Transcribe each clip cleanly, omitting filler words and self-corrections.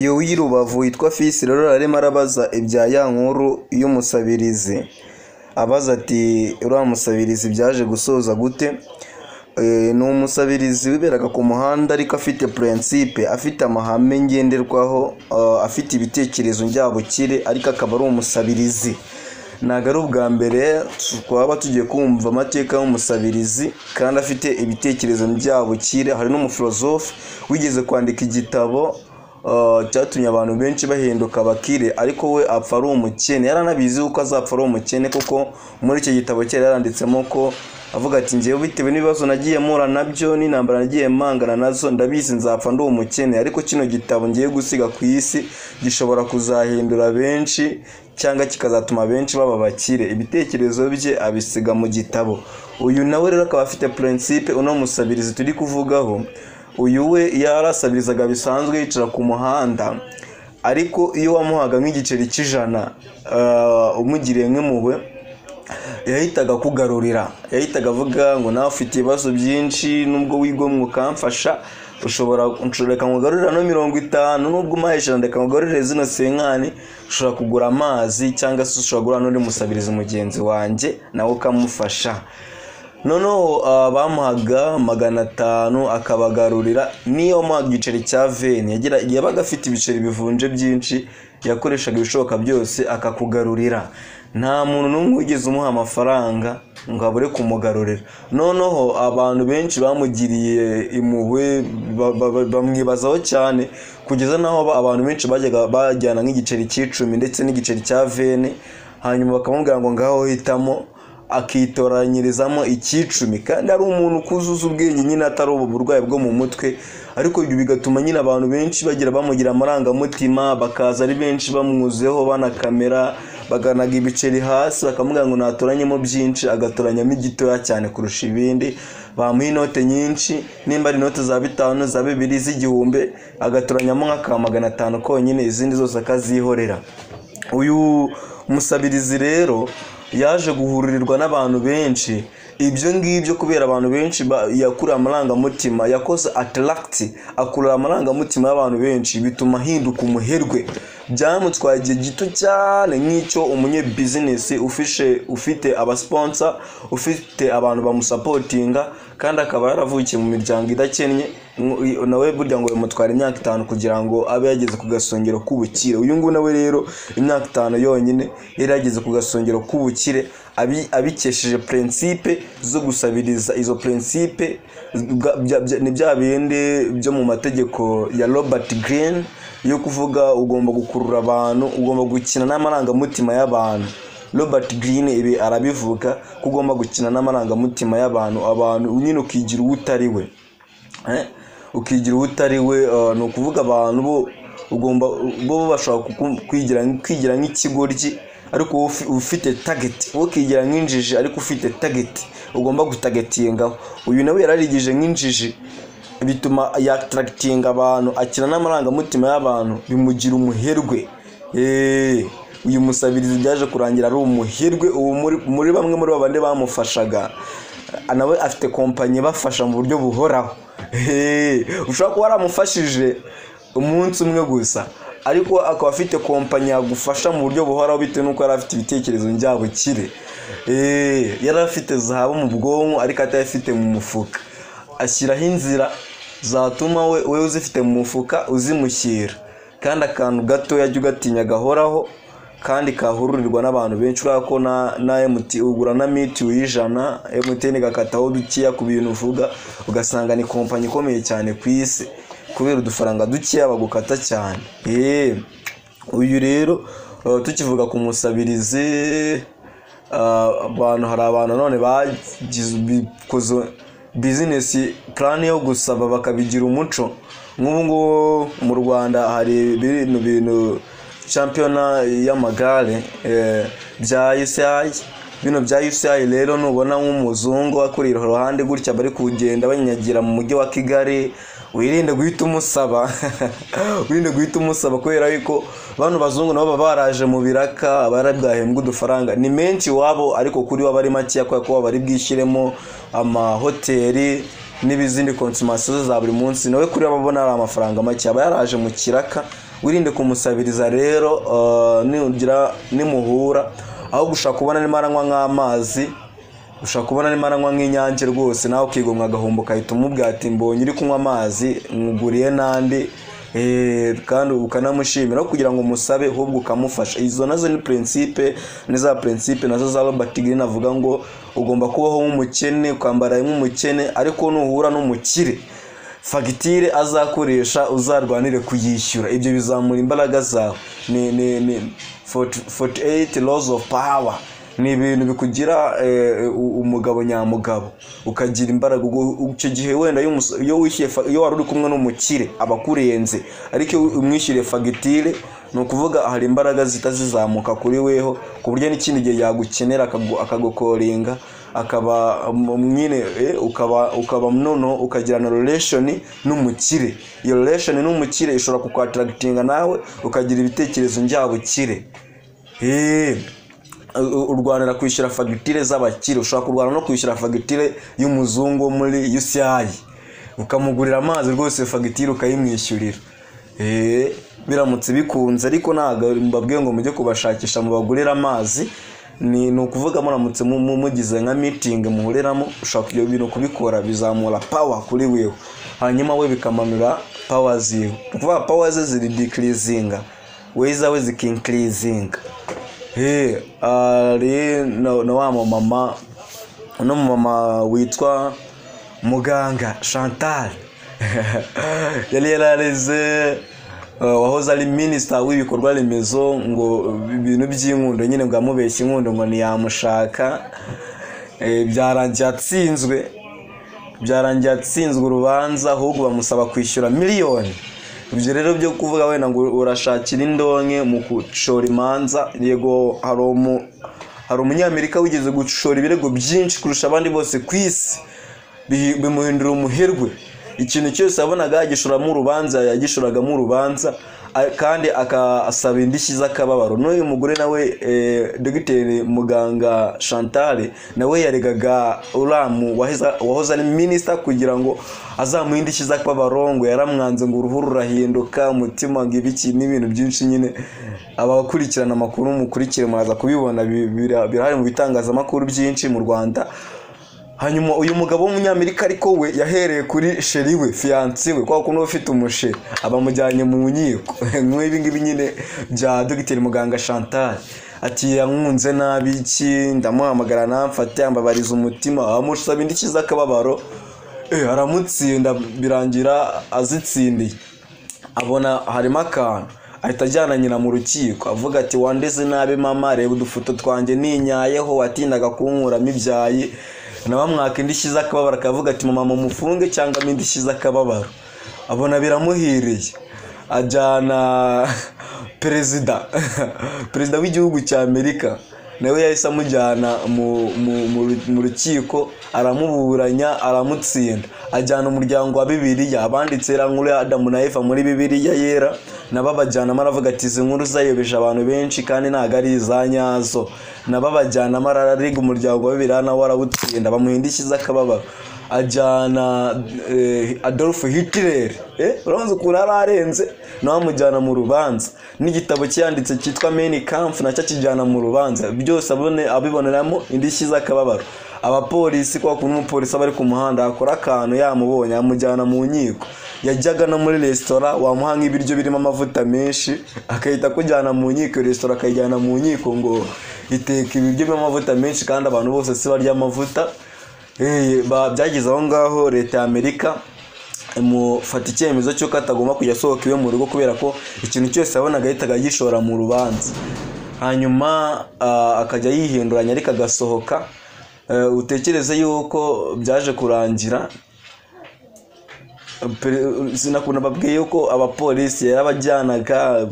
Uyu w'i Rubavu witwa Fisi rero arimo arabaza ibya ya nkuru y'umusabirizi, abaza ati uriya musabirizi byaje gusoza gute? Ni umusabirizi wiberaga ku muhanda ariko afite principe, afite amahame ngenderwaho, afite ibitekerezo njyabukire, ariko akaba ari umusabirizi. Ntabwo ari ubwa mbere twaba tugiye kumva amateka y'umusabirizi kandi afite ibitekerezo njyabukire. Hari n'umufilozofe wigeze kwandika igitabo cyatumye abantu benshi bahinduka abakire, ariko we apfa ari umukene. Yaranabizi yuko azapfa ari umukene, kuko muri icyo gitabo cye yaranditsemo ko avuga ati njyewe bitewe n'ibibazo nagiye mpura nabyo n'intambara nagiye mpangana nazo, ndabizi nzapfa ndi umukene, ariko kino gitabo ngiye gusiga ku isi gishobora kuzahindura benshi cyangwa kikazatuma benshi baba abakire. Ibitekerezo bye abisiga mu gitabo. Uyu nawe rero akaba afite principe, uno musabirizi turi kuvugaho, uyu we yarasabirizaga bisanzwe yicara ku muhanda, ariko iyo wamuhaga nk'igiceri cy'ijana umugiriye nk'impuhwe, yahitaga akugarurira, yahitaga avuga ngo nawe ufite ibibazo byinshi, nubwo wigomwa ukamfasha, ushobora reka nkugarurire no 50, nubwo umpaye 100 reka nkugarurire zino senkani, ushobora kugura amazi cyangwa se ushobora guhura n'undi musabirizi mugenzi wanjye nawe ukamufasha. Noneho bamuhaga 500 akabagarurira. Niyo wamuhaga igiceri cya veni, yabaga afite ibiceri bivunje byinshi, yakoreshaga ibishoboka byose akakugarurira. Nta muntu n'umwe wigeze umuha amafaranga ngo abure kumugarurira. Noneho abantu benshi bamugiriye impuhwe, bamwibazaho cyane, kugeza n'aho abantu benshi bajyaga bajyana nk'igiceri cy'icumi ndetse n'igiceri cya veni, hanyuma bakamubwira ngo ngaho hitamo, akitoranyirizamo icy'icumi. Kandi ari umuntu ukuzuza ubwenge nyine, atari ubu burwayi bwo mu mutwe, ariko ibyo bigatuma nyine abantu benshi bagira bamugira amarangamutima, bakaza ari benshi bamwuzeho banakamera, baganaga ibiceri hasi bakamubwira ngo natoranyemo byinshi, agatoranyamo igitoya cyane kurusha ibindi. Bamuha inote nyinshi, nimba ari inote za 5, za 2, z'igihumbi, agatoranyamo nk'aka 500 konyine, izindi zose akazihorera. Uyu musabirizi rero yaje guhururirwa n'abantu benshi. Ibyo ngibyo kubera abantu benshi yakuriye amarangamutima, yakoze attract, akurura amarangamutima y'abantu benshi, bituma ahinduka umuherwe. Byamutwaye igihe gito cyane nk'icyo umunyebizinesi ufite abasponsa, ufite abantu bamusapotinga, kandi akaba yaravukiye mu miryango idakennye, nawe burya ngo bimutwara imyaka 5 kugira ngo abe yageze ku gasongero k'ubukire. Uyu nguyu nawe rero imyaka 5 yonyine yari yageze ku gasongero k'ubukire, abikesheje principe zo gusabiriza. Izo principe ni bya bindi byo mu mategeko ya Robert Greene yo kuvuga ugomba gukurura abantu, ugomba gukina n'amarangamutima y'abantu. Robert Greene ibi arabivuga ko ugomba gukina n'amarangamutima y'abantu, abantu nyine ukigira uwo utari we. Ukigira uwo utari we, ni ukuvuga abantu bo ugomba bo bashobora kwigira nk'ikigoryi, ariko ufite target, wowe ukigira nk'injiji ariko ufite target ugomba gutagetingaho. Uyu nawe yararigije nk'injiji, bituma yatractinga abantu, akina n'amarangamutima y'abantu, bimugira umuherwe. Uyu musabirizi byaje kurangira ari umuherwe. Ubu muri bamwe muri babandi bamufashaga, nawe afite kompanyi bafasha mu buryo buhoraho. Ushobora kuba waramufashije umunsi umwe gusa, ariko akaba afite kompanyi yagufasha mu buryo buhoraho bitewe n'uko yari afite ibitekerezo njyabukire. Yari afite zahabu mu bwonko ariko atayifite mu mufuka, ashyiraho inzira zatuma we uzifite mu mufuka uzimushyira, kandi akantu gato yajya ugatinya gahoraho kandi kahururirwa n'abantu benshi. Urabona ko na MT ugura na mitiyu y'ijana, MTN igakataho dukeya ku bintu uvuga, ugasanga ni kompanyi ikomeye cyane ku isi kubera udufaranga dukeya bagukata cyane. Uyu rero tukivuga ku musabirizi, abantu hari abantu none bagize business plan yo gusaba bakabigira umuco. Nk'ubu ngubu mu Rwanda hari ibintu bintu shampiyona y'amagare bya UCI. Bino bya UCI rero nubona nk'umuzungu akuri iruhande gutya bari kugenda banyagira mu mujyi wa Kigali, wirinde guhita umusaba wirinde guhita umusaba, kubera yuko bano bazungu nabo baba baraje mu biraka, barabwahembwa udufaranga ni menshi wabo, ariko kuri bo bari make kubera ko bari bwishyiremo amahoteli n'ibizindi consommation za buri munsi. Nawe kuri bo abona ari amafaranga make, aba yaraje mu kiraka Wirinde kumusabiriza rero, nugira nimuhura, aho gushaka kubona arimo aranywa nk'amazi, ushobora kubona arimo aranywa nk'Inyange rwose, nawe ukigomwa agahombo, ukahita umubwira ati: "Mbonye uri kunywa amazi, nkuguriye n'andi." Kandi ukanamushimira, aho kugira ngo umusabe ahubwo ukamufasha. Izo nazo ni principe, ni za principe nazo za Robert Greene, avuga ngo ugomba kubaho nk'umukene, ukambara nk'umukene, ariko nuhura n'umukire, fagitire azakoresha uzarwanire kuyishyura. Ibyo bizamura imbaraga zawe. Ni 48 laws of power, ni ibintu bikugira umugabo nyamugabo, ukagira imbaraga. Ubwo icyo gihe wenda iyo wishyuye iyo wari uri kumwe n'umukire aba akurenze, ariko iyo umwishyuriye fagitire, ni ukuvuga hari imbaraga zihita zizamuka kuri weho, ku buryo n'ikindi gihe yagukenera akagukoringa, akaba nyine ukaba noneho ukagirana relation n'umukire. Iyo relation n'umukire ishobora kukwattractinga, nawe ukagira ibitekerezo njyabukire. Urwanira kwishyura fagitire z'abakire, ushobora kurwana no kwishyura fagitire y'umuzungu wo muri UCI, ukamugurira amazi rwose, fagitire ukayimwishyurira. Biramutse bikunze, ariko ntabwo mbabwiye ngo mujye kubashakisha mubagurire amazi. Ni ukuvuga muramutse mugize nka meeting muhuriramo, ushobora ibyo bintu kubikora, bizamura power kuri wewe, hanyuma we bikamanura power ziwe. Ni ukuvuga power ze ziri decreasinga, we zawe zikincreasinga. Ari na wa mumama, uno mumama witwa muganga Chantal, yari yarareze wahoze ari minisita w'ibikorwa remezo, ngo ibintu by'inkundo nyine, ngo amubeshye inkundo, ngo ntiyamushaka. Byarangiye atsinzwe, byarangiye atsinzwe urubanza, ahubwo bamusaba kwishyura miliyoni. Ibyo rero byo kuvuga wenda ngo urashakira indonke mu gushora imanza, yego, hari umunyamerika wigeze gushora ibirego byinshi kurusha abandi bose ku isi, bimuhindura umuherwe. Ikintu cyose yabonaga yagishoramo urubanza, yagishoragamo urubanza, kandi akasaba indishyi z'akababaro. N'uyu mugore nawe, dogiteri muganga Chantal, nawe yaregaga uramu wahoze ari minisita kugira ngo azamuhe indishyi z'akababaro, ngo yaramwanze, ngo uruhu rurahinduka, umutima, ngo ibiki n'ibintu byinshi nyine. Abakurikirana amakuru mukurikire, muraza kubibona, birahari mu bitangazamakuru byinshi mu Rwanda. Hanyuma uyu mugabo w'umunyamerika ariko we yahereye kuri chérie we, fiancé we, kwa kundi uba ufite umuchéri, abamujyanye mu nkiko, nk'ibi ngibi nyine bya dogiteri muganga Chantal, ati: "Yankunze nabi iki, ndamuhamagara namfate, ambabariza umutima." Amusaba indishyi z'akababaro, aramutsinda, birangira azitsindiye. Abona harimo akantu, ahita ajyana nyina mu rukiko, avuga ati: "Wandeze nabi mama, reba udufoto twanjye ninyayeho, watindaga kunkuramo ibyayi." Nawe amwaka indishyi z'akababaro, akavuga ati: "Mama mumufunge cyangwa indishyi z'akababaro." Abona biramuhiriye, ajyana perezida w'igihugu cya Amerika, nawe yahise amujyana mu rukiko, aramuburanya, aramutsinda. Ajyana umuryango wa Bibiliya, abanditse iriya nkuru ya Adamu na Eva muri Bibiliya Yera, nabo abajyanamo, aravuga ati: "Izi nkuru zayobeje abantu benshi kandi ntabwo ari iza nyazo." Nabo abajyanamo, arariga umuryango wa Bibiliya, nawe arawutsinda, bamuha indishyi z'akababaro. Ajyana Adolf Hitler, urabaza ukuntu yari arenze, nawe amujyana mu rubanza, n'igitabo cye yanditse cyitwa Mein Kampf nacyo akijyana mu rubanza, byose abone abiboneramo indishyi z'akababaro. Abapolisi, kwa kuntu umupolisi aba ari ku muhanda akora akantu, yamubonye amujyana mu nkiko. Yajyaga no muri resitora, wamuha nk'ibiryo birimo amavuta menshi, agahita akujyana mu nkiko, resitora akayijyana mu nkiko ngo iteka ibiryo birimo amavuta menshi, kandi abantu bose si barya amavuta. Byageze aho ngaho leta ya Amerika imufata icyemezo cy'uko atagomba kujya asohoka iwe mu rugo, kubera ko ikintu cyose yabonaga yahitaga agishora mu rubanza, hanyuma akajya yihinduranya ariko agasohoka. Utekereze yuko byaje kurangira sinakunda babwiye yuko abapolisi yarabajyanaga,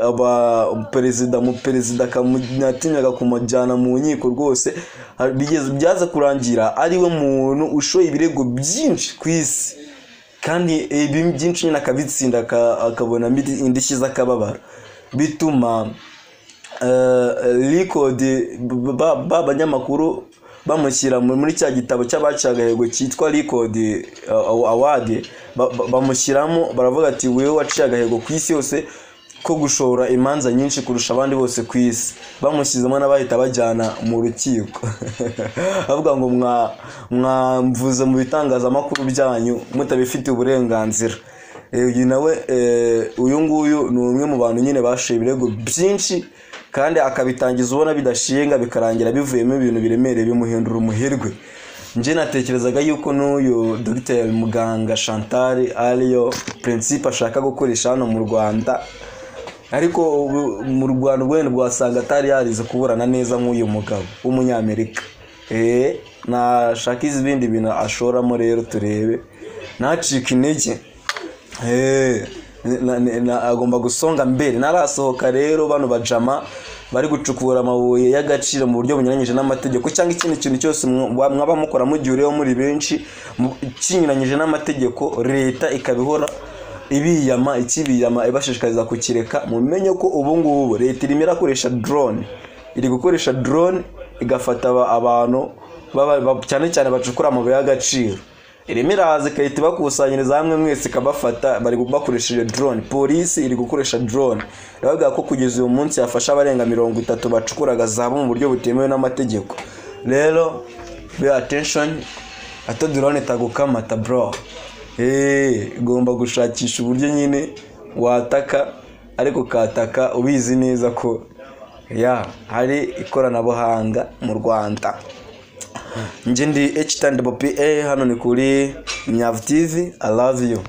aba perezida mu perezida akamunyatinyaga kumujyana mu nkiko rwose. Byaza kurangira ari we muntu ushoye ibirego byinshi ku isi, kandi ibi byinshi nyine akabitsinda, akabona indishyi z'akababaro, bituma record b'abanyamakuru bamushyira muri cya gitabo cy'abaciye agahigo cyitwa Record Award, bamushyiramo, baravuga ati: "Wewe waciye agahigo ku isi yose." ko gushora imanza nyinshi kurusha abandi bose ku isi. Bamushyizemo n'abahita bajyana mu rukiko, avuga ngo mwamvuze mu bitangazamakuru byanyu mutabifitiye uburenganzira. Uyu nawe, uyu nguyu ni umwe mu bantu nyine bashoye ibirego byinshi kandi akabitangiza ubona bidashinga, bikarangira bivuyemo ibintu biremereye bimuhindura umuherwe. Njye natekerezaga yuko n'uyu Dr Muganga Chantal ariyo principe ashaka gukoresha hano mu Rwanda, ariko ubu mu Rwanda wenda wasanga atari yarize kuburana neza nk'uyu mugabo w'Umunyamerika. Nashaka ibindi bintu ashoramo rero turebe, ntacike intege. Agomba gusonga mbere narasohoka. Rero bano bajama bari gucukura amabuye y'agaciro mu buryo bunyuranyije n'amategeko, cyangwa ikindi kintu cyose mwaba mukora mugihuriyeho muri benshi kinyuranyije n'amategeko, leta ikabihora ibiyama, ikibiyama, ibashishikariza kukireka, mumenye ko ubu ngubu leta irimo irakoresha drone, iri gukoresha drone igafata abantu cyane cyane bacukura amabuye y'agaciro. Irimo iraza igahita ibakusanyiriza hamwe mwese ikabafata, bari bakoresheje drone. Polisi iri gukoresha drone. Irababwira ko kugeza uyu munsi yafashe abarenga 30 bacukuraga zahabu mu buryo butemewe n'amategeko. Rero be attention, hato drone itagukamata, bro. Ugomba gushakisha uburyo nyine wataka, ariko ukataka ubizi neza ko ya hari ikoranabuhanga mu Rwanda. Njye ndi H-PA, hano ni kuri Nyavu TV. I love you.